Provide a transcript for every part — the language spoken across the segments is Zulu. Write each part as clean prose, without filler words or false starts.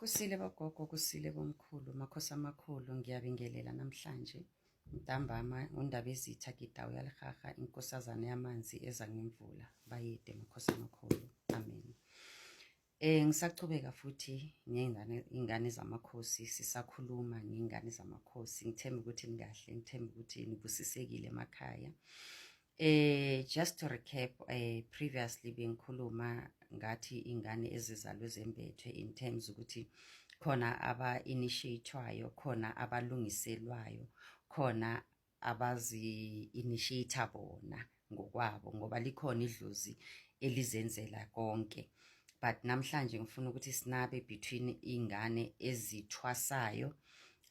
Kusile bogogo, kusile bomkhulu, makhosi amakhulu, ngiyabingelela namhlanje. Ntambama uNdabezitha Gidawu yalihaha inkosazana yamanzi eza ngemvula. Bayede makhosi amakhulu. Amen. Ngisachubeka futhi ngengane ingane zamakhosi, sisakhuluma ngengane zamakhosi. Ngithemba ukuthi nikahle, ngithemba ukuthi nibusisekile emakhaya. Just to recap, previously bengikhuluma ngathi ingane ezizalwe zembethwe in terms ukuthi khona aba-initiate-wayo, khona abalungiselwayo, khona abazi-initiate bona ngokwabo, ngoba likhona idlozi elizenzela konke. But namhlanje ngifuna ukuthi sinabe between ingane ezithwasayo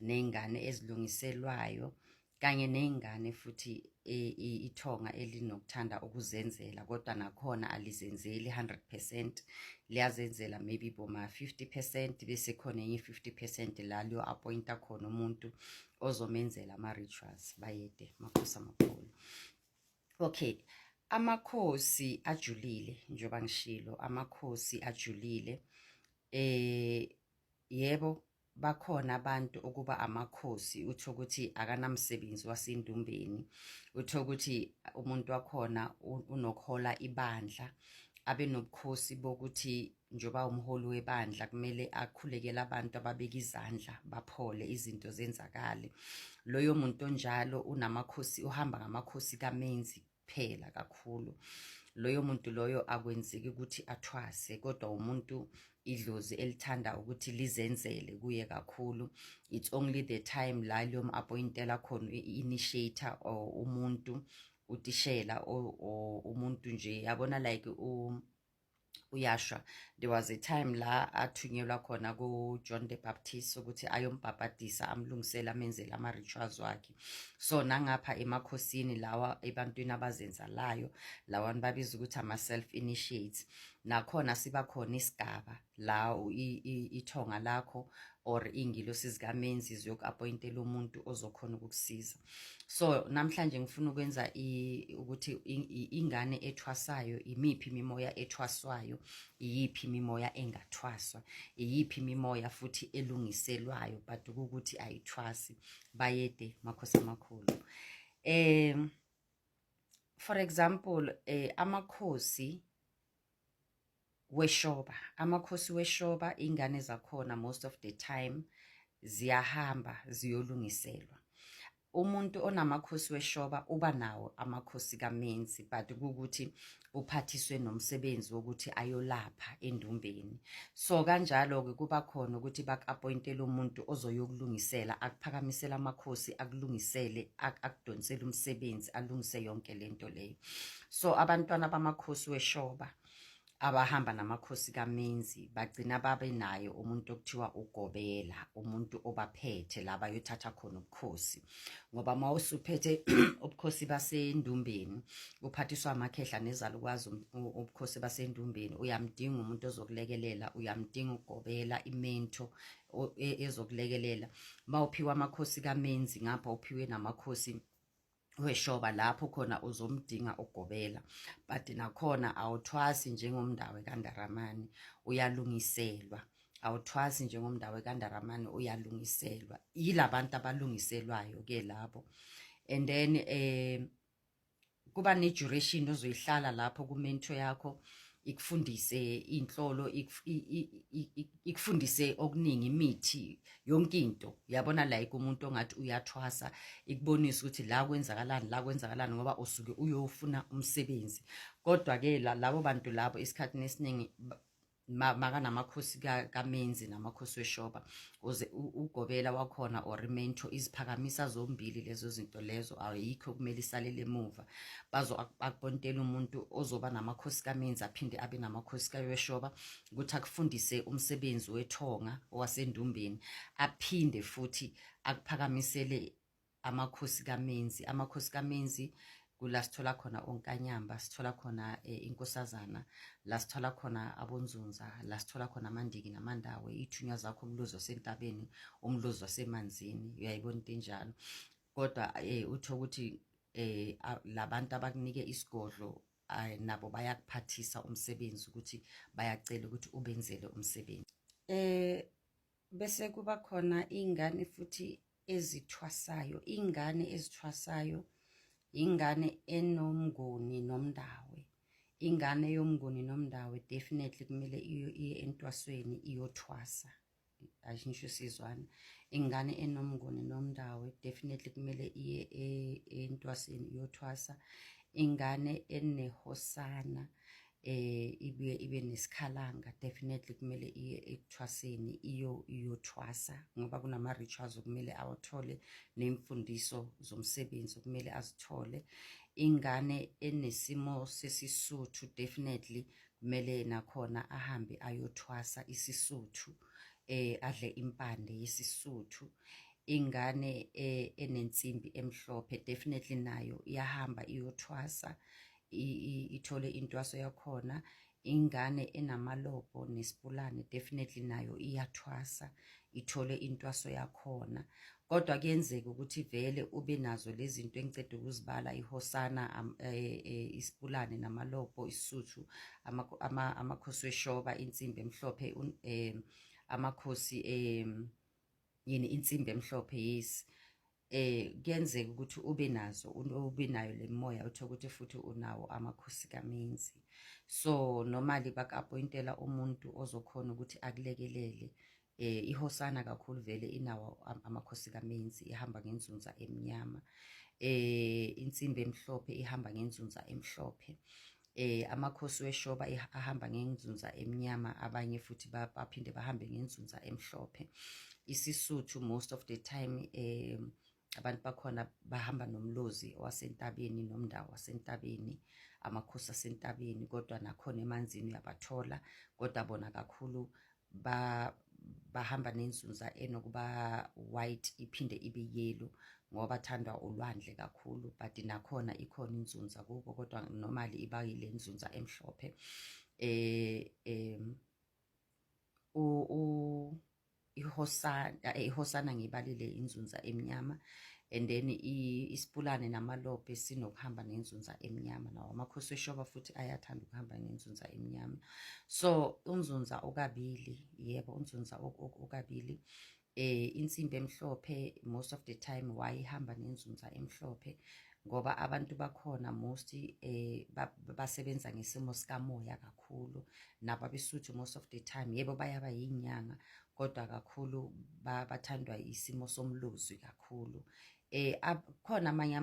ney'ngane ezilungiselwayo kanye ney'ngane futhi ithonga elinokuthanda ukuzenzela, kodwa nakhona alizenzeli 100%, liyazenzela maybe boma 50%, bese khona enye 50% la liyo-appointa khona umuntu ozomenzela ama-rituals. Bayede makhosi amakhulu. Okay, amakhosi ajulile, njengoba ngishilo, amakhosi ajulile. Yebo, bakhona abantu ukuba amakhosi utho ukuthi akanamsebenzi wasendumbeni, utho ukuthi umuntu wakhona unokuhola ibandla, abe nobukhosi bokuthi njengoba umholi webandla kumele akhulekele abantu, ababeka izandla baphole, izinto zenzakale. Loyo muntu onjalo unamakhosi, uhamba ngamakhosi kaMenzi kuphela kakhulu. Loyo muntu loyo akwenzeki ukuthi athwase, kodwa umuntu idlozi elithanda ukuthi lizenzele kuye kakhulu. It's only the time la liyom-appointela khona i-initiator or umuntu utishela or umuntu nje, yabona, like uyashwa. There was a time la athunyelwa khona ku-John the Baptist ukuthi ayombhabhadisa, amlungisele, amenzele ama-rituals wakhe. So nangapha emakhosini lawa, ebantwini abazenzalayo lawa babiza ukuthi ama-self initiates, nakhona siba khona isigaba la ithonga lakho or iy'ngilosi zikamenzi ziyoku-appointela umuntu ozokhona ukukusiza. So namhlanje ngifuna ukwenza ukuthi ingane ethwasayo, imiphi imimoya ethwaswayo, iyiphi imimoya engathwaswa, iyiphi imimoya futhi elungiselwayo but ukuthi ayithwasi. Bayede makhosi amakhulu. For example, amakhosi weshoba, amakhosi weshoba, ingane zakhona most of the time ziyahamba ziyolungiselwa. Umuntu onamakhosi weshoba uba nawo amakhosi kaMenzi, but kukuthi uphathiswe nomsebenzi wokuthi ayolapha endumbeni. So kanjalo-ke kuba khona ukuthi baku-appointele umuntu ozoyokulungisela, akuphakamisele amakhosi, akulungisele, akudonsele umsebenzi, alungise yonke lento leyo. So abantwana bamakhosi weshoba abahamba namakhosi kaMenzi bagcina babe naye umuntu okuthiwa ugobela, umuntu obaphethe la bayothatha khona ubukhosi, ngoba uma usuphethe ubukhosi basendumbeni, uphathiswa amakhehla nezalukwazi ubukhosi basendumbeni, uyamdinga umuntu ozokulekelela, uyamdinga ugobela, i-mentor ezokulekelela. Uma uphiwa amakhosi kaMenzi ngapha, uphiwe namakhosi weshoba, lapho khona uzomdinga ugobela, but nakhona awuthwasi njengomndawe kaNdaramani, uyalungiselwa. Awuthwasi njengomndawe kaNdaramani, uyalungiselwa. Yilabantu abalungiselwayo ke labo. And then kuba ne-duration ozoyihlala lapho ku-mentor yakho, ikufundise inhlolo, ikufundise okuningi, imithi, yonke into, uyabona, like umuntu ongathi uyathwasa, ikubonise ukuthi la kwenzakalani, la kwenzakalani, ngoba usuke uyofuna umsebenzi. Kodwa ke labo bantu labo isikhathi esiningi makanamakhosi kaMenzi namakhosi weshoba, uze ugobela wakhona or i-mentor iziphakamisa zombili lezo zinto lezo, ayikho kumele isalele emuva. Bazo akupontela umuntu ozoba namakhosi kaMenzi aphinde abe namakhosi kaweshoba ukuthi akufundise umsebenzi wethonga owasendumbeni, aphinde futhi akuphakamisele amakhosi kaMenzi. Amakhosi kaMenzi kula sithola khona onkanyamba, sithola khona inkosazana, la sithola khona abonzunza, la sithola khona amandiki namandawe, iy'thunywa zakho, umlozi wasentabeni, umlozi wasemanzini, uyayibona into enjalo. Kodwa utho ukuthi labantu abakunike isigodlo nabo bayakuphathisa umsebenzi, ukuthi bayacela ukuthi ubenzele umsebenzi. Bese kuba khona iy'ngane futhi ezithwasayo. Iy'ngane ezithwasayo ingane enoMnguni noMndawe. Ingane yoMnguni noMndawe definitely kumele iye entwasweni iyothwasa. Ashintshe sizwana. Ingane enoMnguni noMndawe definitely kumele iye entwaseni iyothwasa. Ingane enehosana ibuye ibe nesikhalanga definitely kumele iye ekuthwaseni iyothwasa ngoba kunama rituals okumele awathole nemfundiso zomsebenzi okumele azithole. Ingane enesimo sesiSuthu definitely kumele nakhona ahambe ayothwasa isiSuthu, adle impande yesiSuthu. Ingane enensimbi emhlophe definitely nayo iyahamba iyothwasa, ithole intwaso yakhona. Ingane enamalobho nesipulane definitely nayo iyathwasa, ithole intwaso yakhona. Kodwa kuyenzeka ukuthi vele ube nazo lezi zinto engiceda ukuzibala, ihosana, isipulane namalobho, isiSuthu, amakhosi weshoba, insimbi emhlophe, amakhosi yini, insimbi emhlophe, yes. Kuyenzeka ukuthi ube nazo, ube nayo le moya, uthole ukuthi futhi unawo amakhosi kaMenzi. So normally baku-appointela umuntu ozokhona ukuthi akulekelele. Ihosana kakhulu vele inawo amakhosi kaMenzi, ihamba ngenzunza emnyama. Insimbi emhlophe ihamba ngenzunza emhlophe. Amakhosi weshoba ahamba ngenzunza emnyama, abanye futhi baphinde bahambe ngenzunza emhlophe. IsiSuthu most of the time abantu bakhona bahamba nomlozi wasentabeni nomndawo wasentabeni, amakhosi asentabeni, kodwa nakhona emanzini uyabathola, kodwa bona kakhulu bahamba nenzunza enokuba white iphinde ibe yellow ngoba bathandwa ulwandle kakhulu, but nakhona ikhona inzunza kubo, kodwa normally iba yile nzunza emhlophe. Ihosana, ihosana ngibalile, inzunza emnyama, and then isipulane namalobhe sinokuhamba nenzunza emnyama. Nawo amakhosi eshoba futhi ayathanda ukuhamba nenzunza emnyama. So unzunza okabili, yebo, unzunza okabili. Insimbi emhlophe most of the time why ihamba nenzunza emhlophe? Ngoba abantu bakhona most basebenza ngesimo sikamoya kakhulu. Nabo abeSuthu most of the time, yebo, bayaba yinyanga, kodwa kakhulu bathandwa isimo somlozi kakhulu. Khona amanye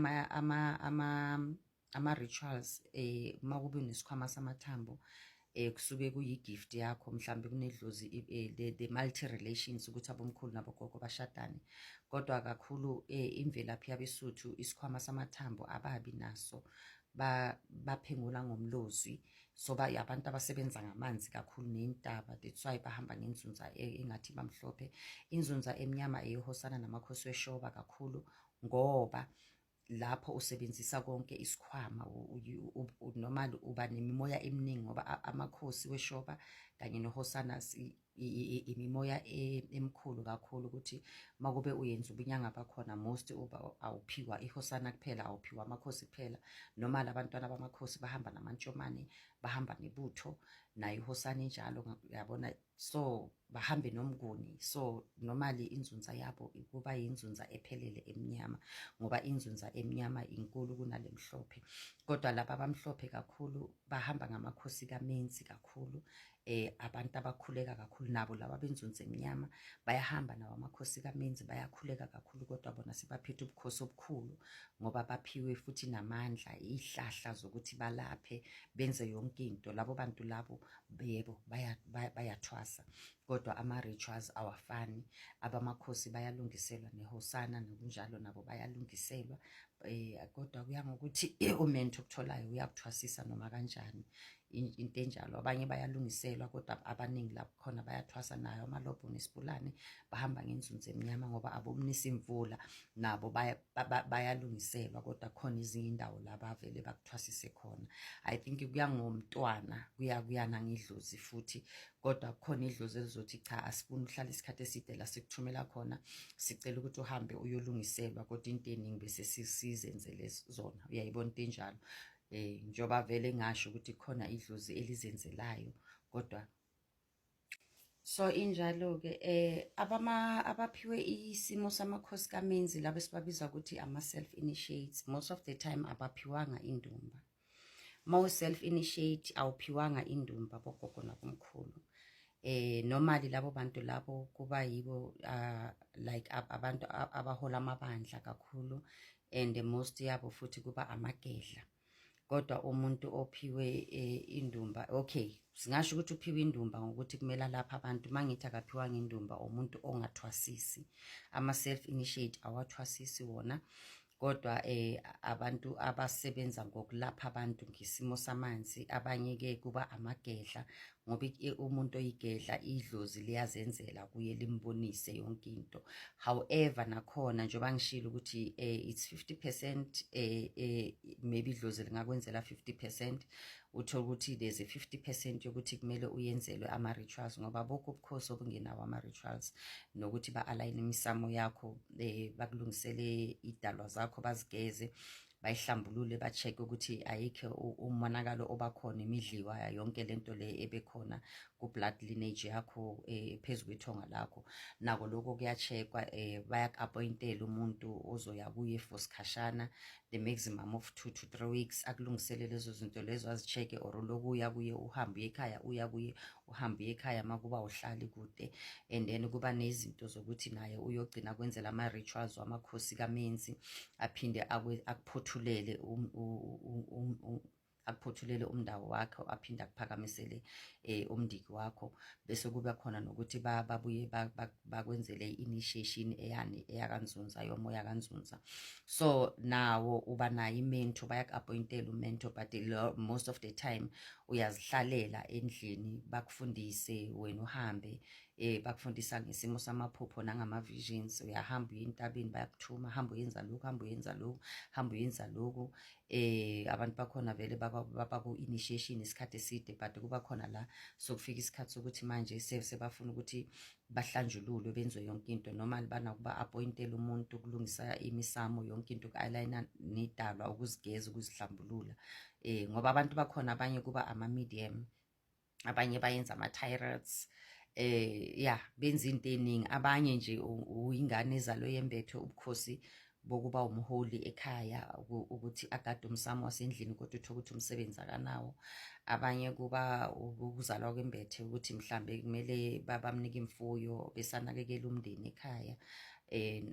ama rituals, makube nesikhwama samathambo, kusuke kuyi-gift yakho, mhlambe kunedlozi, the multi relations, ukuthi abomkhulu nabogogo bashadane. Kodwa kakhulu imvelaphi yabeSuthu, isikhwama samathambo ababi naso, baphengula ngomlozi. So ba abantu abasebenza ngamanzi kakhulu nentaba, that's why bahamba ngenzunza engathi bamhlophe. Inzunza emnyama eyihosana namakhosi weshoba kakhulu, ngoba lapho usebenzisa konke isikhwama, normally uba nemimoya eminingi, ngoba amakhosi weshoba kanye nohosana imimoya emikhulu kakhulu, ukuthi makube uyenza ubunyanga bakhona most uba awuphiwa ihosana kuphela, awuphiwa amakhosi kuphela. Noma labantwana bamakhosi bahamba namantshomane, bahamba nebutho, nayo ihosana injalo, uyabona? So bahambe nomnguni. So normally inzunza yabo kuba yinzunza ephelele emnyama, ngoba inzunza emnyama inkulu kunale mhlophe. Kodwa laba abamhlophe kakhulu bahamba ngamakhosi kaMenzi kakhulu, abantu abakhuleka kakhulu. Nabo laba benzunza emnyama bayahamba nawo amakhosi kaMenzi, bayakhuleka kakhulu, kodwa bona sebaphethe ubukhosi obukhulu ngoba baphiwe futhi namandla, ihlahla zokuthi balaphe, benze yonke into. Labo bantu labo, yebo, bayathwasa, kodwa ama-rituals awafani. Abamakhosi bayalungiselwa, nehosana nokunjalo, nabo bayalungiselwa, kodwa kuya ngokuthi umentor okutholayo uyakuthwasisa noma kanjani, into enjalo. Abanye bayalungiselwa, kodwa abaningi lapho khona bayathwasa. Nayo amalobho nesipulane bahamba ngenzunzu emnyama, ngoba abomnisa imvula nabo bayalungiselwa, kodwa khona ezinye indawo la bavele bakuthwasise khona. I think kuya ngomntwana, kuya kuyana ngedlozi futhi, kodwa kukhona idlozi elizothi cha, asifuni uhlala isikhathi eside la sikuthumela khona, sicela ukuthi uhambe uyolungiselwa, kodwa into eningi bese sizenzele zona. Uyayibona into enjalo? Njengoba vele ngasho ukuthi khona idlozi elizenzelayo, kodwa So injalo-ke abama abaphiwe isimo samakhosi kaMenzi, labo esibabiza ukuthi ama-self initiates, most of the time abaphiwanga indumba. Uma u-self initiate, awuphiwanga indumba bogogo nabomkhulu. Normally labo bantu labo kuba yibo like abantu abahola amabandla kakhulu, and most yabo futhi kuba amagedla. Kodwa umuntu ophiwe indumba, okay, singasho ukuthi uphiwe indumba ngokuthi kumele alapha abantu. Mangithi akaphiwanga indumba, umuntu ongathwasisi. Ama-self initiate awathwasisi wona, kodwa abantu abasebenza ngokulapha abantu ngesimo samanzi. Abanye ke kuba amagedla, ngoba umuntu oyigedla, idlozi liyazenzela kuye, limbonise yonke into. However, nakhona njengoba ngishilo ukuthi it's 50%, maybe idlozi lingakwenzela 50%, uthola ukuthi there's a 50% yokuthi kumele uyenzelwe ama-rituals, ngoba bokho ubukhosi obungenawo ama-rituals, nokuthi ba-align imisamo yakho, bakulungisele idalwa zakho, bazigeze, bayihlambulule, ba-check ukuthi ayikho umonakalo obakhona, imidliwa, yonke lento le ebekhona ku-blood lineage yakho, phezu kwethonga lakho. Nako lokho kuya-checkwa. Bayaku-appointela umuntu ozoya kuye for sikhashana, the maximum of 2 to 3 weeks, akulungisele lezo zinto lezo, azi-check-e, or loku uya kuye, uhambe uye ekhaya, uya kuye, uhambe uye ekhaya makuba uhlali kude. And then kuba nezinto zokuthi naye uyogcina kwenzela ama-rituals wamakhosi kaMenzi, aphinde akuphothulele umndawo wakho, aphinde akuphakamisele umndiki wakho. Bese kuba khona nokuthi babuye bakwenzele i-initiation eyani, eyakaNzunza, yomoya kaNzunza. So nawo uba nayo i-mentor, bayaku-appointela u-mentor, but most of the time uyazihlalela endlini, bakufundise wena, uhambe. Bakufundisa ngesimo samaphupho nangama-visions. Uyahamba uye entabeni, bayakuthuma, hamba uyenza lokhu, hamba uyenza lokhu, hamba uyenza lokhu. Abantu bakhona vele baku-initiation isikhathi eside, but kuba khona la sokufika isikhathi sokuthi manje sebafuna ukuthi bahlanjululwe, benziwe yonke into. Noma banakuba appointela umuntu ukulungisa imisamo, yonke into, uku-aligna nedalwa, ukuzigeza, ukuzihlambulula, ngoba abantu bakhona abanye kuba ama-medium, abanye bayenza ama-tarots, ya, benza into eningi. Abanye nje uyingane ezalwe yembethe ubukhosi bokuba umholi ekhaya, ukuthi agade umsamo wasendlini, kodwa uthole ukuthi umsebenzi akanawo. Abanye kuba ukuzalwa kwembethe ukuthi mhlambe kumele bamnike imfuyo, besanakekela umndeni ekhaya.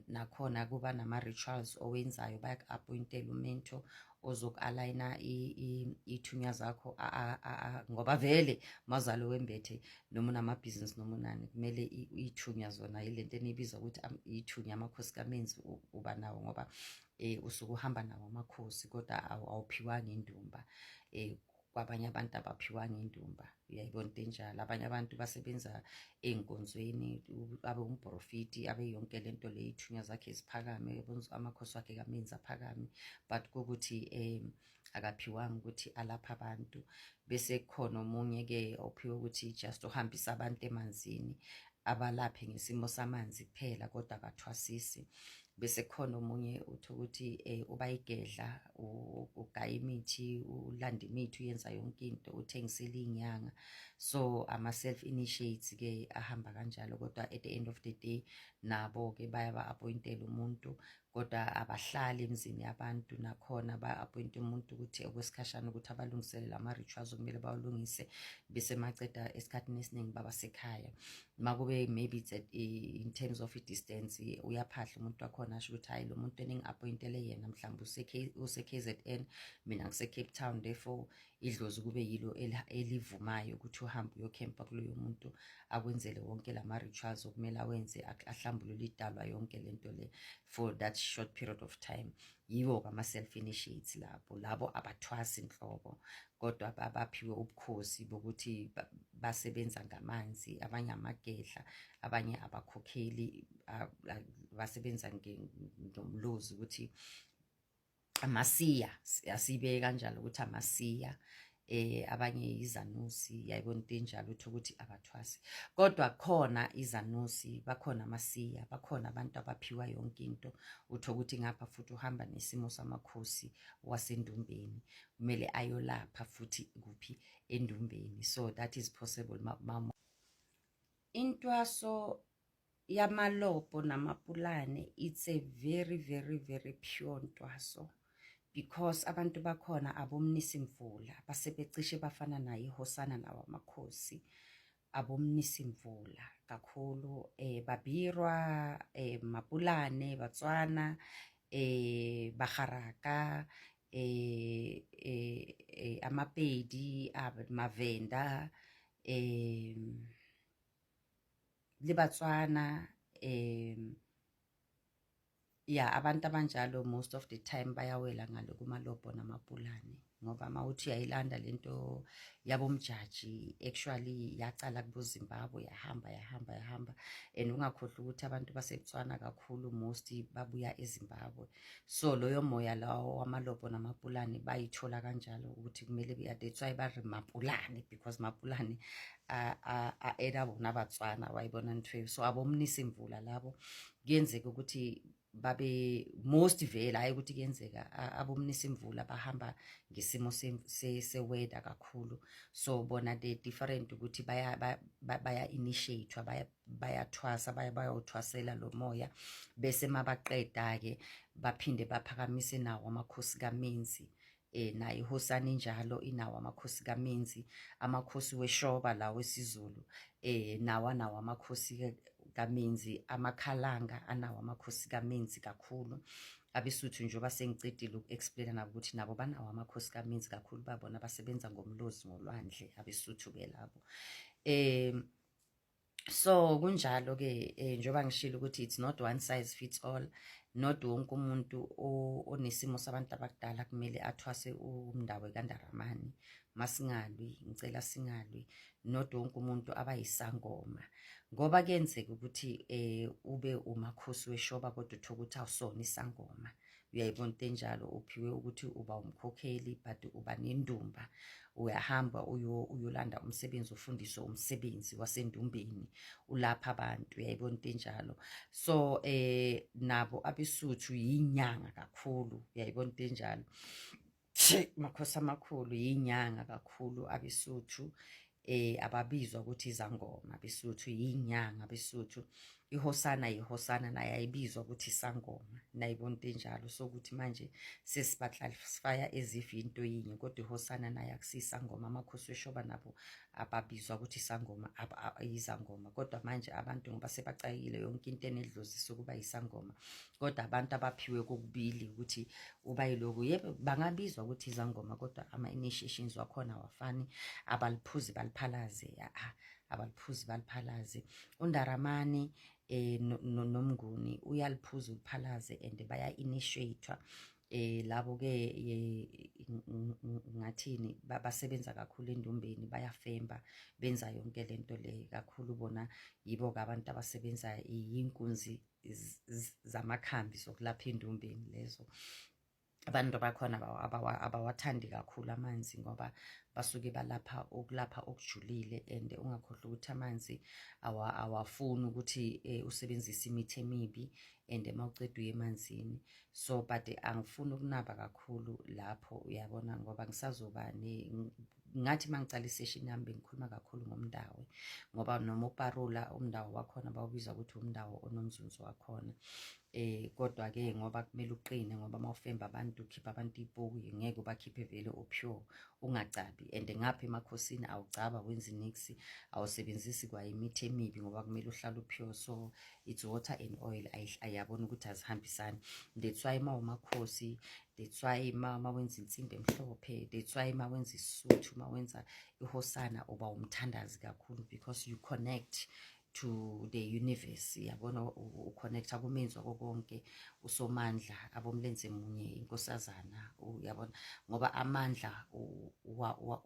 Nakhona kuba nama-rituals owenzayo, bayaku-appointela u-mentor ozoku-aligna iy'thunywa zakho, ngoba vele mazalo wembethe, noma unamabhizinisi noma unani, kumele iy'thunywa zona, yilento eniyibiza ukuthi iy'thunywa amakhosi kaMenzi, uba nawo ngoba usuke uhamba nawo amakhosi, kodwa awuphiwanga indumba. Kwabanye abantu abaphiwanga indumba, uyayibona into enjalo. Abanye abantu basebenza ey'nkonzweni, abe umprofiti, abe yonke lento le, iy'thunywa zakhe ziphakame, amakhosi wakhe kaMenzi aphakame, but kukuthi akaphiwanga ukuthi alapha abantu. Bese kukhona omunye-ke ophiwe ukuthi just uhambise abantu emanzini, abalaphe ngesimo samanzi kuphela, kodwa akathwasisi. Bese kukhona omunye uthi ukuthi uba igedla, ugaya imithi, ulanda imithi, uyenza yonke into, uthengisela iy'nyanga. So ama-self initiates ke ahamba kanjalo, kodwa at the end of the day nabo-ke bayaba-appointela umuntu, kodwa abahlali emzini yabantu. Nakhona ba-appoint umuntu ukuthi okwesikhashana ukuthi abalungiselele ama-rituals okumele bawalungise, bese maceda esikhathini esiningi babasekhaya. Makube maybe it's in terms of i-distance, uyaphahla umuntu wakhona, asho ukuthi hhayi, lo muntu eningi-appointele yena mhlawumbe use-KZN, mina ngise-Cape Town, therefore idlozi kube yilo elivumayo ukuthi uhambe uyokhempa kuloyo muntu, akwenzele wonke lama-rituals okumele awenze, ahlambulule idalwa, yonke lento le, for that short period of time. Yiwo-ke ama-self initiates labo. Labo abathwasi nhlobo, kodwa baphiwe ubukhosi bokuthi basebenza ngamanzi. Abanye amagedla, abanye abakhokheli, basebenza ngomlozi, ukuthi amasiya, asibeke kanjalo ukuthi amasiya, abanye izanusi, yayibona into enjalo, uthi ukuthi abathwasi, kodwa khona izanusi bakhona, amasiya bakhona, abantu abaphiwa yonke into. Utho ukuthi ngapha futhi uhamba nesimo samakhosi wasendumbeni, kumele ayolapha futhi kuphi? Endumbeni. So that is possible. Intwaso yamalopo namapulane, it's a very, very, very pure ntwaso because abantu bakhona abomnisimvula, basebecishe bafana naye ihosana nawo amakhosi, abomnisimvula kakhulu, Babirwa, Mapulane, Batswana, Bagaraka, Amapedi, Mavenda, le Batswana, ya, abantu abanjalo most of the time bayawela ngale kumalobho namapulane, ngoba uma uthi uyayilanda lento yabomjaji, actually yacala kubo Zimbabwe, yahamba, yahamba, yahamba. And ungakhohlwa ukuthi abantu baseBotswana kakhulu most babuya eZimbabwe, so loyo moya lawo wamalobho namapulane bayithola kanjalo ukuthi kumele, that's why ba re mapulane, because mapulane a-eda bona Batswana, wayibona ntho. So abomnisimvula labo kuyenzeka ukuthi babe most vele, hayi ukuthi kuyenzeka, abomnisimvula bahamba ngesimo se-weather kakhulu. So bona they different ukuthi baya initiate, bayathwasa, bayothwasela lo moya, bese mabaqeda ke baphinde baphakamise nawo amakhosi kaMenzi. Nayo ihosana injalo, inawo amakhosi kaMenzi, amakhosi weshoba lawo esiZulu, nawo anawo amakhosi kaMenzi, amakhalanga anawo amakhosi kaMenzi kakhulu. Abesuthu, njengoba sengicedile uku-explaina nabo ukuthi nabo banawo amakhosi kaMenzi kakhulu, babona basebenza ngomlozi ngolwandle, abesuthu ke labo. So kunjalo ke, njengoba ngishilo ukuthi it's not one size fits all. Not wonke umuntu onesimo sabantu abadala kumele athwase umndawo kaNdaramani. Masingalwi, ngicela singalwi. Not wonke umuntu abayisangoma, ngoba kuyenzeka ukuthi ube umakhosi weshoba kodwa uthola ukuthi awusona isangoma, uyayibona into enjalo. Uphiwe ukuthi uba umkhokheli, but uba nendumba, uyahamba uyolanda umsebenzi, ufundiswe umsebenzi wasendumbeni, ulapha abantu, uyayibona into enjalo. So nabo abesuthu yinyanga kakhulu, uyayibona into enjalo. Makhosi amakhulu, yinyanga kakhulu abesuthu, ababizwa ukuthi izangoma besuthu, yinyanga besuthu. Ihosana yihosana, naye ayibizwa ukuthi isangoma, nayibona into enjalo. So ukuthi manje sesiba-classifya as if into yinye, kodwa ihosana naye akusiyisangoma. Amakhosi weshoba nabo ababizwa ukuthi isangoma, izangoma, kodwa manje abantu ngoba sebacakile, yonke into enedlozi sokuba isangoma. Kodwa abantu abaphiwe kokubili ukuthi uba yiloku, yebo, bangabizwa ukuthi izangoma, kodwa ama-initiations wakhona awafani. Abaliphuzi baliphalaze, abaliphuzi baliphalaze. Undaramani noMnguni uyaliphuza uliphalaze and baya-initiate labo ke. Ngathini, basebenza kakhulu endumbeni, bayafemba, benza yonke lento le kakhulu. Bona yibo ke abantu abasebenza inkunzi zamakhambi zokulapha endumbeni lezo. Abantu bakhona abawathandi kakhulu amanzi ngoba basuke balapha ukulapha okujulile, and ungakhohlwa ukuthi amanzi awafuni ukuthi usebenzise imithi emibi and mawuceda uye emanzini. So but angifuni ukunaba kakhulu lapho, uyabona, ngoba ngisazoba ngathi mangicala i-session yami bengikhuluma kakhulu ngomndawo, ngoba noma uparula umndawo wakhona bawubiza ukuthi umndawo onomzunzu wakhona. Kodwa ke ngoba kumele uqine, ngoba mawufemba abantu, ukhipha abantu ipoki, ngeke ubakhiphe vele u-pure ungacabi. And ngapha emakhosini awucaba, wenza nix, awusebenzisi kwa imithi emibi ngoba kumele uhlale u-pure. So it's water and oil, ayabona ukuthi azihambisani. That's why mawumakhosi, that's why ma wenza insimbi emhlophe, that's why ma wenza isisuthu, ma wenza ihosana, uba umthandazi kakhulu because you connect to the universe, yabona, uconnecta kumenzi wako konke, usomandla, abomlenze munye, inkosazana, uyabona, ngoba amandla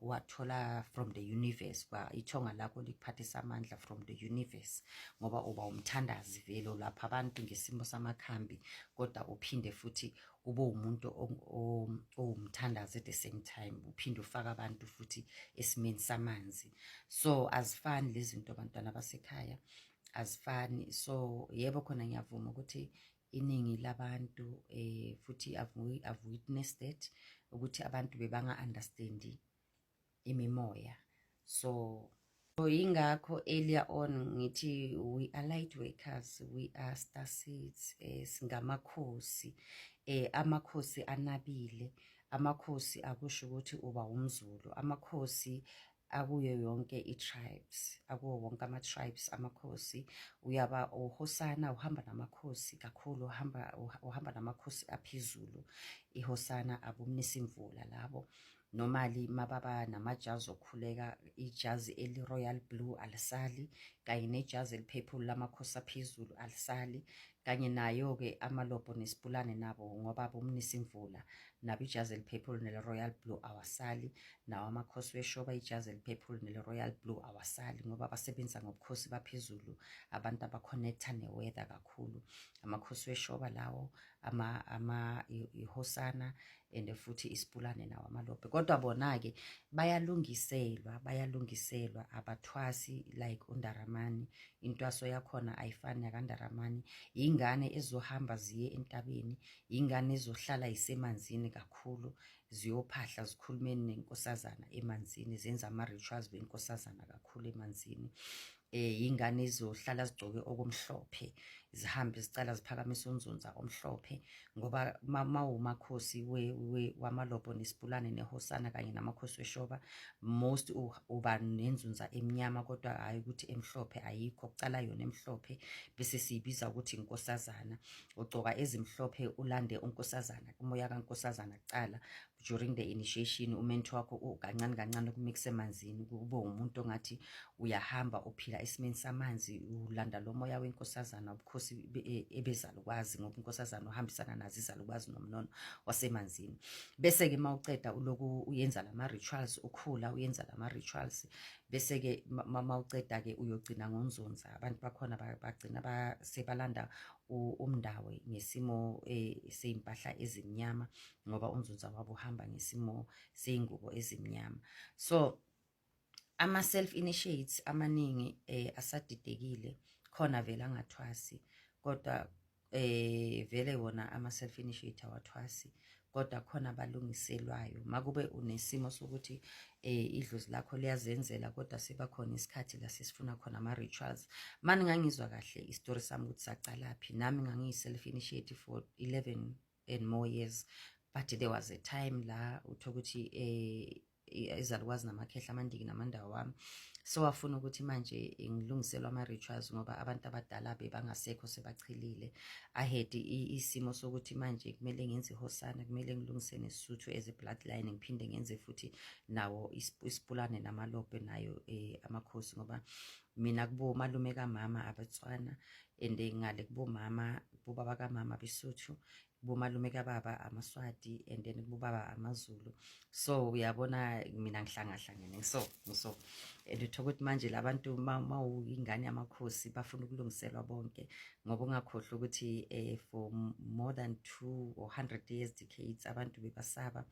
uwathola from the universe. Kwa ithonga lakho likuphathisa amandla from the universe, ngoba uba umthandazi vele, ulapha abantu ngesimo samakhambi, kodwa uphinde futhi ube umuntu owumthandazi at the same time, uphinde ufake abantu futhi esimeni samanzi. So azifani lezi zinto, abantwana basekhaya, azifani. So yebo, khona ngiyavuma ukuthi iningi labantu, futhi I've witnessed it ukuthi abantu bebanga understandi imimoya. So Yingakho earlier on ngithi we are light workers, we are star seeds, singamakhosi, amakhosi anabile, amakhosi akusho ukuthi uba umZulu, amakhosi akuyo yonke i-tribes, akuwo wonke ama-tribes amakhosi. Uyaba uhosana, uhamba namakhosi kakhulu, uhamba namakhosi aphezulu. Ihosana abumnisimvula labo. Normally mababa namajazi okukhuleka, ijazi eli-royal blue alisali, kanye nejazi eli-purple lamakhosi aphezulu alisali, kanye nayo-ke amalobho nesipulane nabo, ngoba bomnisimvula nabo ijazi eli-purple nele-royal blue awasali. Nawo amakhosi weshoba ijazi eli-purple nele-royal blue awasali, ngoba basebenza ngobukhosi baphezulu, abantu aba-connecta ne-weather kakhulu. Amakhosi weshoba lawo, ama ihosana and futhi isipulane nawo amalobhe. Kodwa bona-ke bayalungiselwa, bayalungiselwa, abathwasi like uNdaramani. Intwaso yakhona ayifani nakaNdaramani. Yingane ezohamba ziye entabeni, yingane ezohlala isemanzini kakhulu, ziyophahla, zikhulumeni nenkosazana emanzini, zenza ama-rituals benkosazana kakhulu emanzini. Yingane ezohlala zigcoke okumhlophe, zihambe zicala ziphakamisa unzunza omhlophe, ngoba mawumakhosi wamalobho nesipulane nehosana kanye namakhosi weshoba, most uba nenzunza emnyama, kodwa hhayi ukuthi emhlophe ayikho. Kucala yona emhlophe, bese siyibiza ukuthi inkosazana. Ugcoka ezimhlophe, ulande unkosazana, umoya kankosazana kucala during the initiation. U-mentor wakho kancane kancane ukumixa emanzini, kube umuntu ongathi uyahamba uphila esimeni samanzi, ulanda lo moya wenkosazana, ubukhosi ebezalukwazi, ngoba inkosazana uhambisana nazo izalukwazi nomnono wasemanzini. Bese-ke uma uceda uloku uyenza lama-rituals, ukhula uyenza lama-rituals, bese-ke uma uceda-ke uyogcina ngonzunza. Abantu bakhona bagcina sebalanda umndawe ngesimo sey'mpahla ezimnyama, ngoba unzunza wabo uhamba ngesimo sey'ngubo ezimnyama. So ama-self initiates amaningi asadidekile khona, vele angathwasi, kodwa vele wona ama-self initiate awathwasi, kodwa khona abalungiselwayo. Makube unesimo sokuthi idlozi lakho liyazenzela, kodwa sebakhona isikhathi la sesifuna khona ama-rituals. Mani ngangizwa kahle isitori sami ukuthi sacalaphi. Nami ngangiyi-self initiate for 11 and more years, but there was a time la uthola ukuthi izalukwazi namakhehla, amandiki namandawo wami so wafuna ukuthi manje ngilungiselwe ama-rituals, ngoba abantu abadala bebangasekho, sebachilile. I had isimo sokuthi manje kumele ngenze ihosana, kumele ngilungise nesisuthu as a bloodline, ngiphinde ngenze futhi nawo isipulane namalobhe nayo amakhosi, ngoba mina kubo malume kamama abaTswana, and ngale kubomama, kubobaba kamama beSuthu, kubomalume kababa amaSwati, and then kubobaba amaZulu. So uyabona mina ngihlangahlangene, so and uthola ukuthi manje labantu, mawuyingane yamakhosi, bafuna ukulungiselwa bonke, ngoba ungakhohlwa ukuthi for more than 2 or 100 years, decades, abantu bebasaba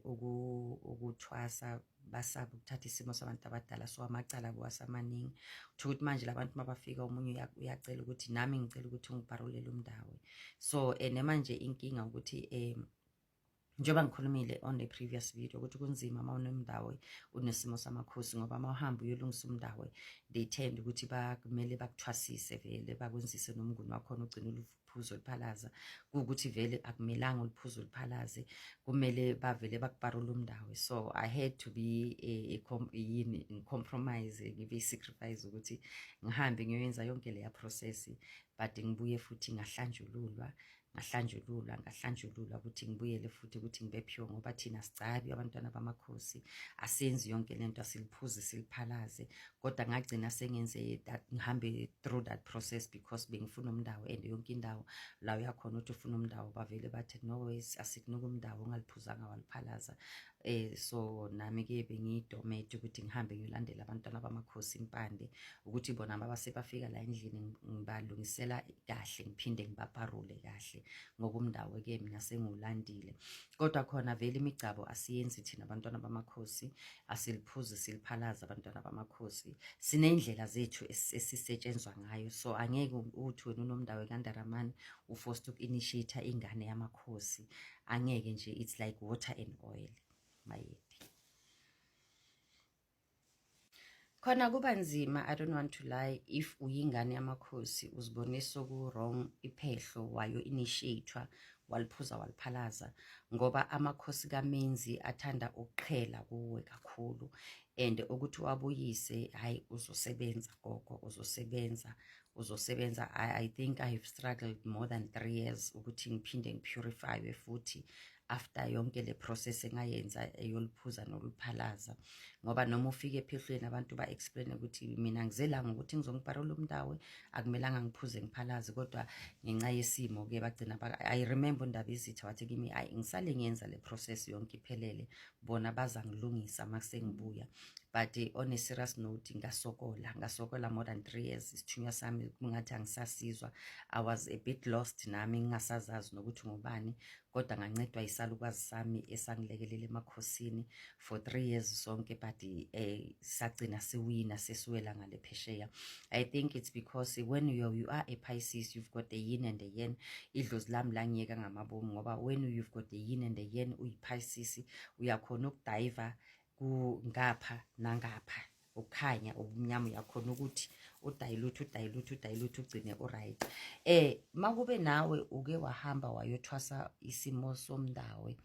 ukuthwasa, basaba ukuthatha isimo sabantu abadala. So amacala buwasamaningi. Uthola ukuthi manje labantu mabafika, omunye uyacela ukuthi nami ngicela ukuthi ungiparolele umndawe. So and manje inkinga ukuthi njengoba ngikhulumile on the previous video ukuthi kunzima uma unomndawe unesimo samakhosi, ngoba uma uhamba uyolungisa umndawe, they tend ukuthi bakumele bakuthwasise vele, bakwenzise nomnguni wakhona, ugcine uluphuzo oluphalaza, kuwukuthi vele akumelanga uluphuzo oluphalaze, kumele bavele bakuparule umndawe. So I had to be a yini, compromise, ngibe i-sacrifice ukuthi ngihambe ngiyoyenza yonke leya process, but ngibuye futhi ngahlanjululwa, ngahlanjululwa, ngahlanjululwa ukuthi ngibuyele futhi ukuthi ngibe pure, ngoba thina sicabi abantwana bamakhosi, asenzi yonke lento, asiliphuze siliphalaze. Kodwa ngagcina sengenze that, ngihambe through that process because bengifuna umndawo, and yonke indawo la uyakhona ukuthi ufuna umndawo, bavele bathi, "No ways, asikunika umndawo ongaliphuzanga waliphalaza." So nami ke bengiyidomete ukuthi ngihambe ngiyolandela abantwana bamakhosi impande, ukuthi bona mabase bafika la endlini ngibalungisela kahle, ngiphinde ngibaparule kahle, ngoba umndawo ke mina sengiwulandile. Kodwa khona vele imigcabo asiyenzi thina abantwana bamakhosi, asiliphuzi siliphalaza abantwana bamakhosi. Siney'ndlela zethu esisetshenzwa ngayo. So angeke uthi wena unomndawo kaNdaramani u-forced uku-initiate ingane yamakhosi, angeke nje. It's like water and oil, mayedi. Khona kuba nzima, I don't want to lie, if uyingane yamakhosi uzibone soku-wrong, iphehlo wayo initiate-wa, waliphuza waliphalaza, ngoba amakhosi kaMenzi athanda ukuqhela kuwe kakhulu, and ukuthi wabuyise, hayi, uzosebenza gogo, uzosebenza, uzosebenza. I think I have struggled more than 3 years ukuthi ngiphinde ngipurifywe futhi after yonke le process engayenza eyoliphuza noluphalaza, ngoba noma ufike ephehlweni abantu ba-explain ukuthi mina ngizelanga ukuthi ngizongiparola umndawe, akumelanga ngiphuze ngiphalaze, kodwa ngenxa yesimo-ke bagcina. I remember uNdaba izitha wathi kimi, ayi, ngisale ngiyenza le process yonke iphelele, bona baza ngilungisa uma sengibuya. But on a serious note, ngasokola, ngasokola more than 3 years. Isithunywa sami kungathi angisasizwa. I was a bit lost nami, ngingasazazi nokuthi ngubani, kodwa ngancedwa isalukwazi sami esangilekelela emakhosini for 3 years sonke, but sagcina siwina, sesiwela ngale phesheya. I think it's because when you are a Pisces, you've got the yin and the yang. Idlozi lami langiyeka ngamabomu, ngoba when you've got the yin and the yang, uyi-Pisces, uyakhona ukudiva ngapha nangapha, ukukhanya, ubumnyama, uyakhona ukuthi udilute, udilute, udilute, ugcine uright. Makube nawe uke wahamba wayothwasa isimo somndawe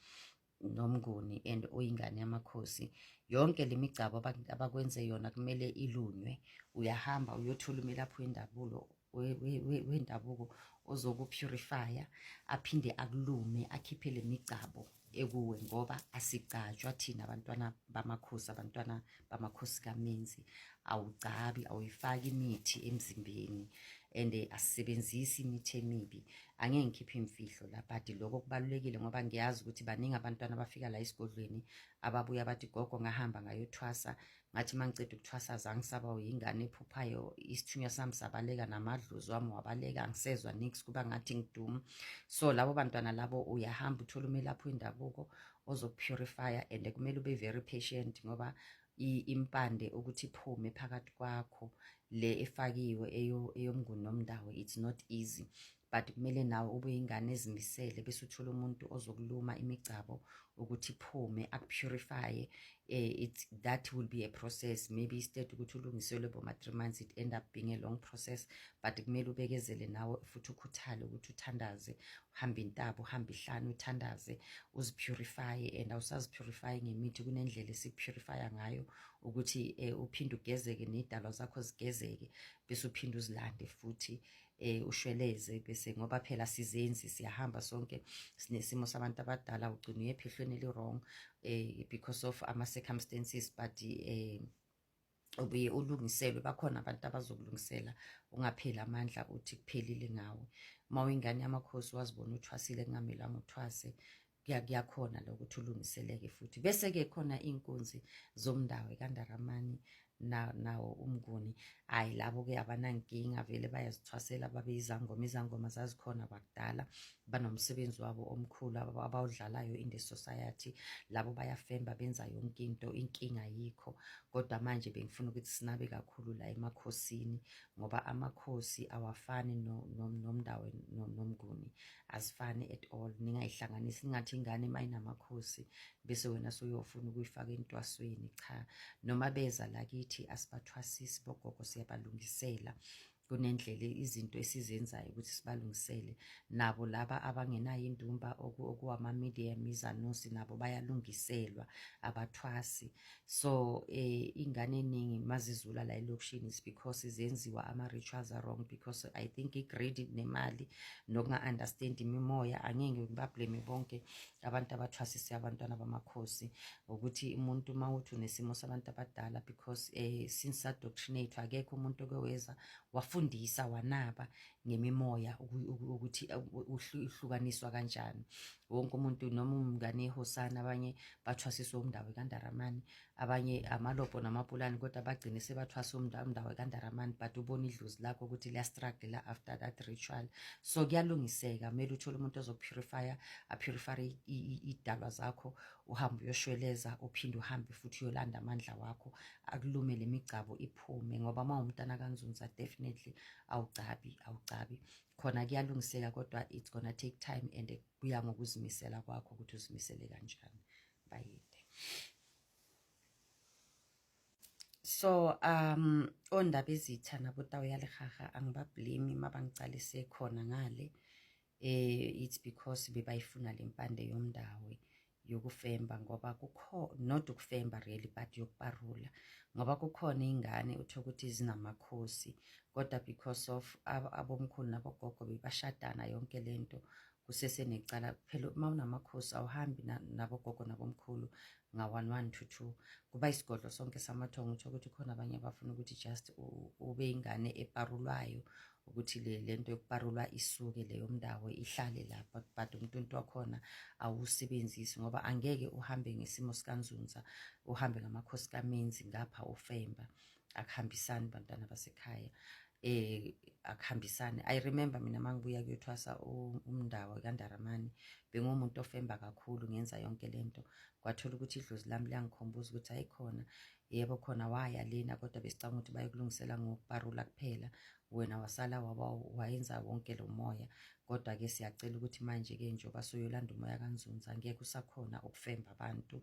nomnguni and oyingane yamakhosi, yonke lemigcabo abakwenze yona kumele ilunywe. Uyahamba uyothola umelaphi wendabulo, wendabuko ozokupurifya, aphinde akulume, akhiphe le migcabo ekuwe, ngoba asigcatshwa thina abantwana bamakhosi, abantwana bamakhosi kaMenzi. Awugcabi, awuyifaki imithi emzimbeni and asisebenzisi imithi emibi. Angeke ngikhiphe imfihlo la, but lokho kubalulekile ngoba ngiyazi ukuthi baningi abantwana abafika la esigodlweni ababuya bathi, "Gogo, ngahamba ngayothwasa, ngathi uma ngiceda ukuthwasa zangisaba yingane ephuphayo, isithunywa sami sabaleka, namadlozi wami wabaleka, angisezwa nix, kuba ngathi ngiduma." So labo bantwana labo, uyahamba uthola umelaphi wendabuko ozokupurifya, and kumele ube very patient ngoba impande ukuthi iphume phakathi kwakho le efakiwe eyomnguni nomndawo, it's not easy, but kumele nawe ube ingane ezimisele, bese uthola umuntu ozokuluma imigcabo ukuthi iphume, akupurifye. It that will be a process. Maybe instead ukuthi ulungiselwe boma 3 months, it end up being a long process, but kumele ubekezele nawe futhi ukhuthale ukuthi uthandaze, uhambe intaba, uhambe ihlane, uthandaze, uzipurify. And awusazipurify ngemithi, kunendlela esikupurifya ngayo ukuthi uphinde ugezeke nezidalwa zakho zigezeke, bese uphinde uzilande futhi ushweleze, bese ngoba phela sizenzi siyahamba sonke, sinesimo sabantu abadala, ugcina uye ephehlweni eli-wrong because of ama circumstances, but ubuye ulungiselwe, bakhona abantu abazokulungisela. Ungapheli amandla uthi kuphelile ngawe. Uma uyingane yamakhosi, wazibona uthwasile kungamelanga uthwase, kuyakhona lokuthi ulungiseleke futhi. Bese-ke khona iy'nkunzi zomndawo kaNdaramani nawo umnguni, hayi, labo-ke abanankinga, vele bayazithwasela, babe izangoma. Izangoma zazikhona kwakudala, banomsebenzi wabo omkhulu abawudlalayo in the society. Labo bayafemba, benza yonke into, inkinga yikho. Kodwa manje bengifuna ukuthi sinabe kakhulu la emakhosini, ngoba amakhosi awafani nomndawo nomnguni, azifani at all. Ningayihlanganisi, ningathi ingane uma inamakhosi bese wena suyofuna ukuyifaka entwasweni. Cha, noma beza la kithi asibathwasisi bogogo, siyabalungisela. Kunendlela izinto esizenzayo ukuthi sibalungisele. Nabo laba abangenayo indumba, okuwama-medium, izanusi, nabo bayalungiselwa, abathwasi. So ingane eningi mazizula la elokishini is because zenziwa ama-rituals are wrong, because I think i-greed nemali nokunga-understand imimoya. Angeke ngibablame bonke abantu abathwasise abantwana bamakhosi, ukuthi umuntu uma uthi unesimo sabantu abadala, because since sadoctrinate, akekho umuntu oke weza wafundisa wanaba ngemimoya ukuthi ihlukaniswa kanjani. Wonke umuntu, noma umngane ehosana, abanye bathwasiswe umndawo kaNdaramani, abanye amalobho namapulani, kodwa bagcine sebathwasa umndawo kaNdaramani, but ubona idlozi lakho ukuthi liyastruggle la after that ritual. So kuyalungiseka, kumele uthole umuntu ozokupurifya, apurify idalwa zakho, uhambe uyoshweleza, uphinde uhambe futhi uyolanda amandla wakho, akulume le migcabo iphume, ngoba uma umntana kaNzunza, definitely awugcabi, awugcabi. Khona kuyalungiseka, kodwa it's gonna take time and kuya ngokuzimisela kwakho ukuthi uzimisele kanjani. Bayede. So ondaba ezitha nabotawu yalehaha angibablame mabangicalise khona ngale, it's because bebayifuna lempande yomndawe yokufemba, ngoba kukho not ukufemba really but yokuparula, ngoba kukhona ingane uthola ukuthi zinamakhosi, kodwa because of abomkhulu nabogogo bebashadana yonke lento kusesenecala phela. Uma unamakhosi awuhambi nabogogo nabomkhulu nga-1 1 2 2, kuba isigodlo sonke samathongo. Uthola ukuthi khona abanye abafuna ukuthi just ube ingane eparulwayo, ukuthi le lento yokuparulwa isuke leyo mndawo ihlale lapha, but umntu wakhona awusebenzisi, ngoba angeke uhambe ngesimo sikaNzunza, uhambe ngamakhosi kaMenzi ngapha ufemba, akuhambisani bantwana basekhaya, akuhambisani. I remember mina mangibuya kuyothwasa umndawo kaNdaramani, bengumuntu ofemba kakhulu, ngenza yonke lento, kwathola ukuthi idlozi lami liyangikhumbuza ukuthi ayikhona, yebo khona waya lena, kodwa besicabanga ukuthi bayokulungisela ngokuparula kuphela, wena wasala waba wayenza wonke lo moya. Kodwa-ke siyacela ukuthi manje-ke njengoba soyolanda umoya kaNzunza, ngeke usakhona ukufemba abantu,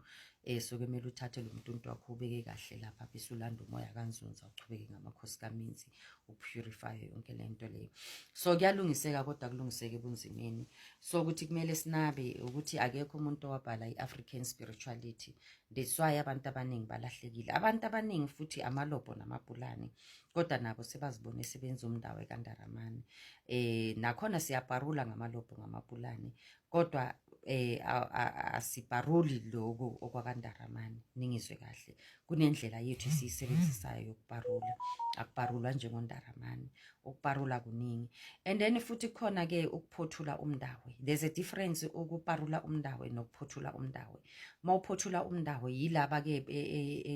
so kumele uthathe lo mntuntu wakho ubeke kahle lapha, bese ulanda umoya kaNzunza, uchubeke ngamakhosi kaMinzi, upurify yonke le nto leyo. So kuyalungiseka, kodwa kulungiseke ebunzimeni. So ukuthi kumele sinabe ukuthi akekho umuntu owabhala i-African spirituality. That's why abantu abaningi balahlekile, abantu abaningi futhi amalobho namapulani, kodwa nabo sebazibone sebenza umndawo ekandaramani. Nakhona siyaparula ngamalobho ngamapulani, kodwa asiparuli lokho okwakandaramani. Ningizwe kahle, kunendlela yethu esiyisebenzisayo yokuparula, akuparulwa njengondaramani. Ukuparula kuningi, and then futhi khona ke ukuphothula umndawe. There's a difference ukuparula umndawe nokuphothula umndawe. Mawuphothula umndawe yilaba ke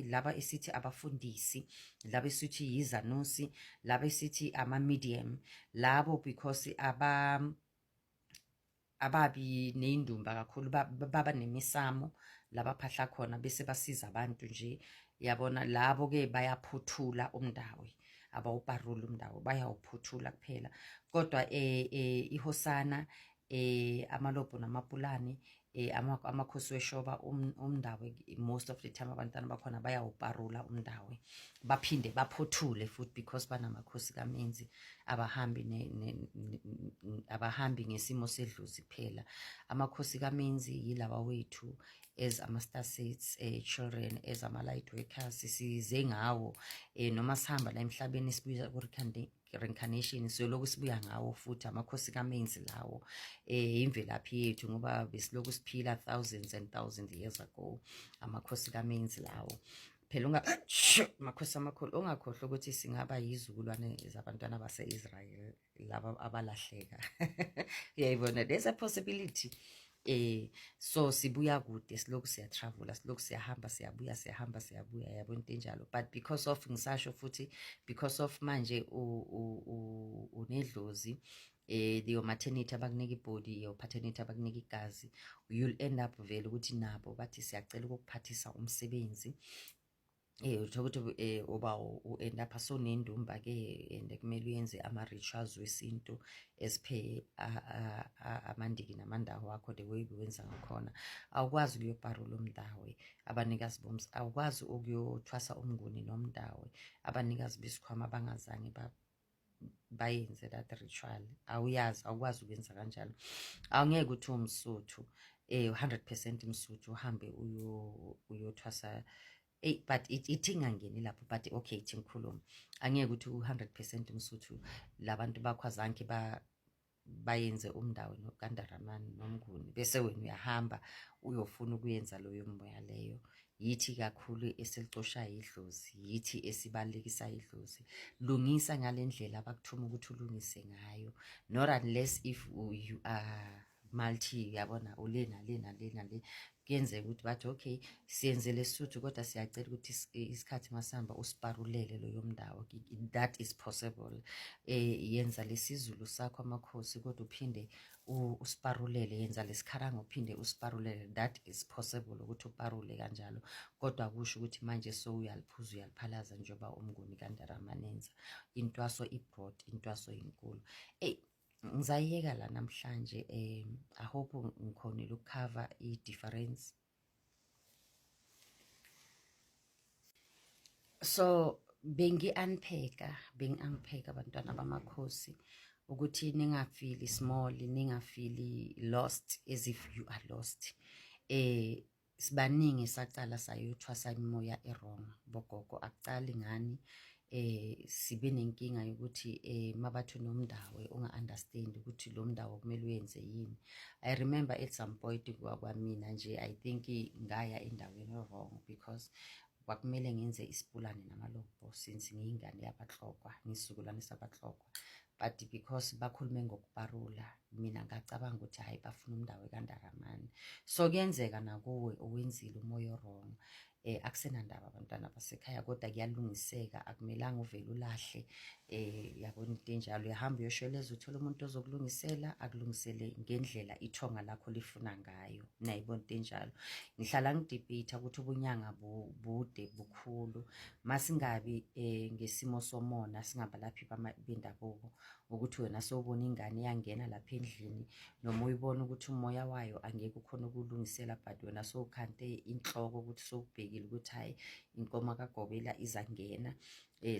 laba esithi abafundisi, laba esithi yizanusi, laba esithi ama medium labo, because aba ababi neyindumba kakhulu, baba nemisamo labaphahla khona bese basiza abantu nje, yabona. Labo ke bayaphuthula umndawe, abawuparula umndawo, bayawuphuthula kuphela. Kodwa ihosana, amalobho namapulani, amakhosi weshoba, umndawe most of the time abantwana bakhona bayawuparula umndawe, baphinde baphothule futhi, because banamakhosi kaMenzi, abahambi abahambi ngesimo sedlozi kuphela. Amakhosi kaMenzi yilaba wethu as ama-star seeds children, as ama-light workers, size ngawo, noma sihamba la emhlabeni sibuya ku-reincarnation, siyoloku sibuya ngawo futhi amakhosi kaMenzi lawo, imvelaphi yethu, ngoba besiloku siphila thousands and thousands years ago. Amakhosi kaMenzi lawo phela, unga makhosi amakhulu, ungakhohlwa ukuthi singaba yizukulwane zabantwana base-Israel laba abalahleka, uyayibona, there's a possibility. So sibuya kude, siloku siyatravela, siloku siyahamba, siyabuya, siyahamba, siyabuya, yabo, into enjalo. But because of, ngisasho futhi, because of manje unedlozi, your maternity abakunika ibody, your paternity abakunika igazi, you'll end up vele ukuthi nabo bathi siyacela ukukuphathisa umsebenzi. Uthola ukuthi uba u-end up sonendumba ke, and kumele uyenze ama rituals wesintu as per amandiki namandawo wakho, the way bewenza ngakhona. Awukwazi ukuyoparula umndawe abanikazi bomzi, awukwazi ukuyothwasa umnguni nomndawe abanikazi besikhwama bangazange bayenze that ritual, awuyazi, awukwazi ukwenza kanjalo. Awungeke uthi umSuthu, 100% mSuthu, uhambe uyothwasa. Ey, but ithi ingangeni lapho, but okay, ithi ngikhuluma, angeke ukuthi u-100% mSuthu, labantu bakho azange bayenze umndawo nokandaramani nomnguni, bese wena uyahamba uyofuna ukuyenza loyo moya leyo. Yithi kakhulu esilicoshayo idlozi, yithi esibalekisa idlozi. Lungisa ngale ndlela abakuthuma ukuthi ulungise ngayo, not unless if you are multi, uyabona, ule nale nale nale. Kuyenzeka ukuthi bathi okay, siyenze lesuthu, kodwa siyacela ukuthi isikhathi masihamba usiparulele loyo mndawo. That is possible. Yenza lesizulu sakho amakhosi, kodwa uphinde usiparulele, yenza lesikharanga, uphinde usiparulele. That is possible ukuthi uparule kanjalo, kodwa kusho ukuthi manje so uyaliphuza, uyaliphalaza, njengoba umnguni kaNdaramanenza. Intwaso i-broad, intwaso inkulu. Eyi, ngizayiyeka la namhlanje. I hope ngikhonile ukucover i-difference. So bengi-unpack-a, bengi-unpack-a abantwana bamakhosi ukuthi ningafili small, ningafili lost as if you are lost. Sibaningi sacala sayothwasa imimoya e-wrong bogogo, akucali ngani. Sibe nenkinga yokuthi mabathi nomndawe unga-understand ukuthi lo mndawo kumele uyenze yini. I remember at some point kwamina nje, I think ngaya endaweni e-wrong because kwakumele ngenze isipulane namalobho since ngiyingane yabahlokwa, ngisizukulwane sabahlokwa, but because bakhulume ngokuparula, mina ngacabanga ukuthi hhayi, bafuna umndawo kandaramani. So kuyenzeka nakuwe owenzile umoya wrong. Akusenandaba abantwana basekhaya, kodwa kuyalungiseka, akumelanga uvele ulahle. Yabona into enjalo, uyahamba uyoshweleza, uthole umuntu ozokulungisela, akulungisele ngendlela ithonga lakho lifuna ngayo. Nayibona into enjalo, ngihlala ngidebate ukuthi ubunyanga bude bukhulu, masingabi ngesimo somona singabalaphi bendabuko, ukuthi wena sowubona ingane iyangena lapha endlini noma uyibona ukuthi umoya wayo angeke ukhona ukulungisela, but wena sowukhante inhloko ukuthi sowubhekile ukuthi hhayi, inkomo kagobela izangena,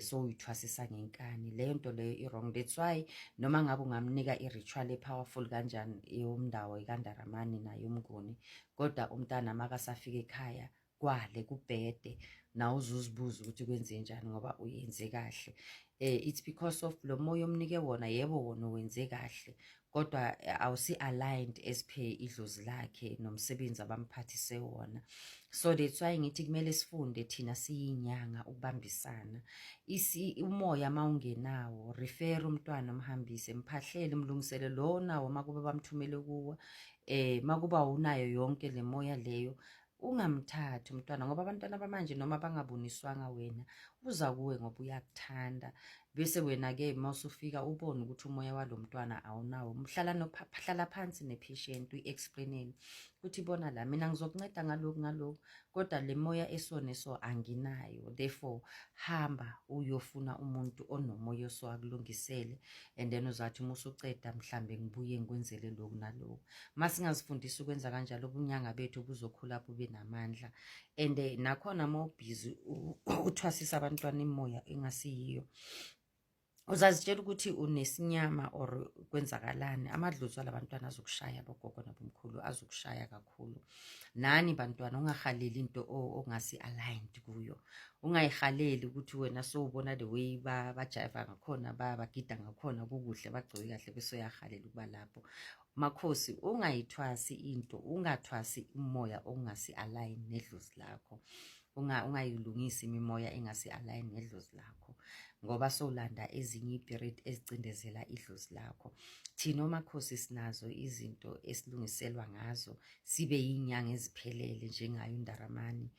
sowuyithwasisa ngenkani. Leyo nto leyo i-wrong. That's why noma ngabe ungamnika i-ritual e-powerful kanjani yomndawo ikandaramani nayo umnguni, kodwa umntana makasafika ekhaya kwale kubhede, nawe uzuzibuza ukuthi kwenze njani ngoba uyenze kahle. It's because of lo moya omnike wona. Yebo, wona wenze kahle, kodwa awusi aligned as per idlozi lakhe nomsebenzi abamphathise wona. So that's why ngithi kumele sifunde thina siyinyanga ukubambisana. Umoya mawungenawo, refer umntwana, umhambise, mphahlele, umlungisele lo nawo makube bamthumele kuwe. Makuba unayo yonke le moya leyo, ungamthathi umntwana, ngoba abantwana bamanje noma bangaboniswanga wena, uza kuwe ngoba uyakuthanda. Bese wena-ke mawusufika ubone ukuthi umoya walo mntwana awunawo, mhlala hlala phansi ne-patient, uyi-explainele ukuthi bona la, mina ngizokunceda ngalokhu ngalokhu, kodwa le moya eso neso anginayo, therefore hamba uyofuna umuntu onomoya oso akulungisele, and then uzathi uma usuceda mhlambe ngibuye ngikwenzele lokhu nalokhu. Masingazifundisa ukwenza kanjalo, ubunyanga bethu buzokhula bube namandla. And nakhona uma ubhizi uthwasisa abantwana imoya engasiyiyo, uzazitshela ukuthi unesinyama or kwenzakalani, amadlozi alabantwana azokushaya, bogogo nabomkhulu azokushaya kakhulu. Nani bantwana, ungahaleli into ongasi aligned kuyo, ungayihaleli ukuthi wena sowubona the way bajiva ngakhona, bagida ngakhona, kukuhle, bagcoke kahle, bese uyahalela ukuba lapho. Makhosi, ungayithwasi into, ungathwasi umoya ongasi align nedlozi lakho, ungayilungisi imimoya engasi align nedlozi lakho, ngoba sowulanda ezinye i-spirit ezicindezela idlozi lakho. Thina omakhosi sinazo izinto esilungiselwa ngazo sibe yinyanga eziphelele njengayo undaramani.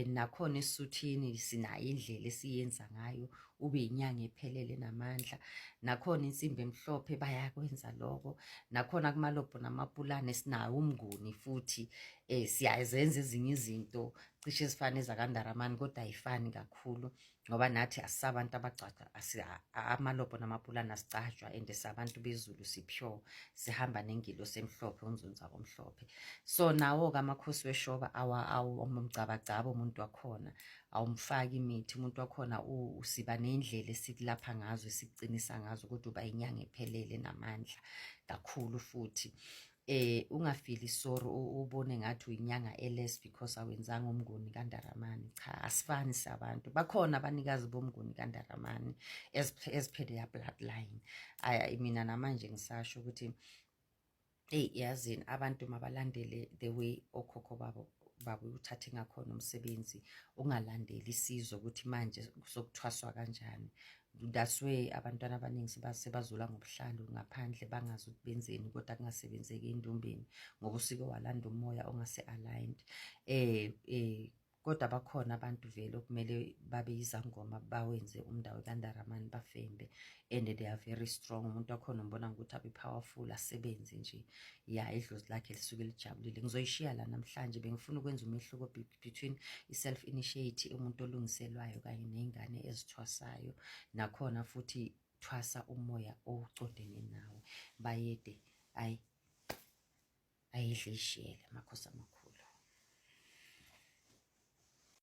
Nakhona esisuthini sinayo indlela esiyenza ngayo ube inyanga ephelele namandla. Nakhona insimbi emhlophe bayakwenza lokho, nakhona kumalobho namapulane sinawo umnguni futhi. Siyazenza ezinye izinto cishe ezifana ezakandaramani, kodwa ayifani kakhulu ngoba nathi asisabantu abagcwagcwa, amalobho namapulane asicatshwa, and sabantu bezulu, si-pure, sihamba nengilosi emhlophe, unzunza omhlophe. So nawo-ke amakhosi weshoba awumgcabagcaba umuntu wakhona, awumfaki imithi umuntu wakhona, usiba nendlela esikulapha ngazo, esikucinisa ngazo, kodwa uba inyanga ephelele namandla kakhulu futhi. Ungafili sorry, ubone ngathi uyinyanga e-less because awenzanga umnguni kandaramani. Cha, asifani sabantu, bakhona abanikazi bomnguni kandaramani as per their bloodline. Ay, mina namanje ngisasho ukuthi hey, yazini, abantu mabalandele the way okhokho babo babo uthathe ngakhona umsebenzi, ungalandeli isizwe ukuthi manje sokuthwaswa kanjani. That's why abantwana abaningi sebazula ngobuhlalu ngaphandle, bangazi ukuthi benzeni, kodwa kungasebenzeki endumbeni ngoba usuke walanda umoya ongase-aligned. Kodwa bakhona abantu vele okumele babe yizangoma, bawenze umndawo kandaramani, bafembe, and they are very strong. Umuntu wakhona umbona ngokuthi abe powerful, asebenze nje, ya, idlozi lakhe lisuke lijabulile. Ngizoyishiya la namhlanje. Bengifuna ukwenza umehluko between i-self initiate, umuntu olungiselwayo, kanye ney'ngane ezithwasayo. Nakhona futhi thwasa umoya ocondene nawe. Bayede, ayi, ayidle ishiyele, makhosi amakhulu.